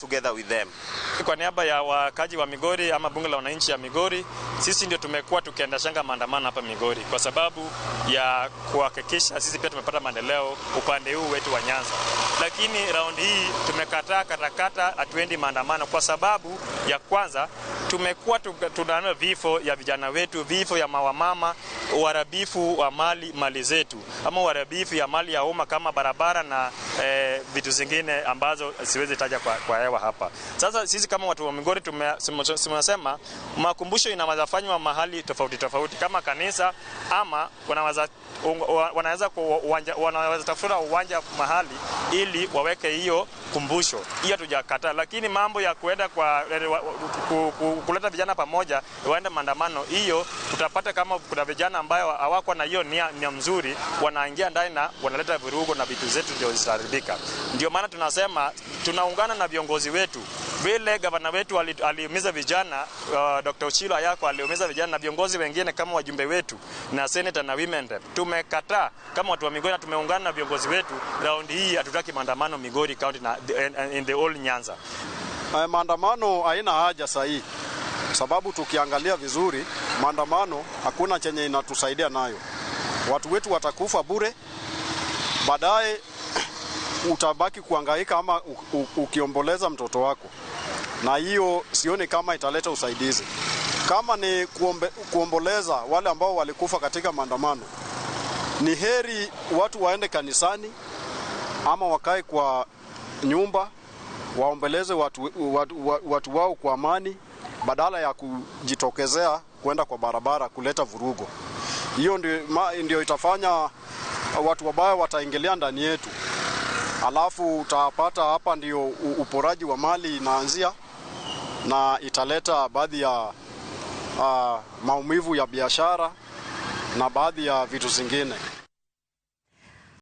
Together with them. Kwa niaba ya wakaji wa Migori ama bunge la wananchi ya Migori, sisi ndio tumekuwa tukiendeshanga maandamano hapa Migori kwa sababu ya kuhakikisha sisi pia tumepata maendeleo upande huu wetu wa Nyanza. Lakini raundi hii tumekataa katakata, hatuendi maandamano kwa sababu ya kwanza tumekuwa tunaona vifo ya vijana wetu, vifo ya mawamama, uharibifu wa mali zetu ama uharibifu ya mali ya umma kama barabara na vitu zingine ambazo siwezi taja kwa hewa hapa. Sasa sisi kama watu wa Migori tumesema makumbusho inaweza fanywa mahali tofauti tofauti kama kanisa ama wanaweza tafuta uwanja mahali ili waweke hiyo kumbusho. Hiyo hatujakataa, lakini mambo ya kuenda kwa kuleta vijana pamoja waende maandamano, hiyo tutapata kama kuna vijana ambayo hawako na hiyo nia mzuri, wanaingia ndani na wanaleta vurugu na vitu zetu ndio zitaharibika. Ndio maana tunasema tunaungana na viongozi wetu. Vile gavana wetu aliumiza vijana, Dr. Ochilo Ayako aliumiza vijana na viongozi wengine kama wajumbe wetu na senator na women rep. Tumekataa kama watu wa Migori na tumeungana na viongozi wetu. Raundi hii hatutaki maandamano Migori County na in the whole Nyanza. Maandamano haina haja sahihi, sababu tukiangalia vizuri maandamano hakuna chenye inatusaidia nayo. Watu wetu watakufa bure, baadaye utabaki kuhangaika ama ukiomboleza mtoto wako, na hiyo sioni kama italeta usaidizi. Kama ni kuomboleza wale ambao walikufa katika maandamano, ni heri watu waende kanisani ama wakae kwa nyumba waombeleze watu wao kwa amani, badala ya kujitokezea kwenda kwa barabara kuleta vurugo. Hiyo ndio itafanya watu wabaya wataingilia ndani yetu, alafu utapata hapa ndio uporaji wa mali inaanzia, na italeta baadhi ya maumivu ya biashara na baadhi ya vitu zingine.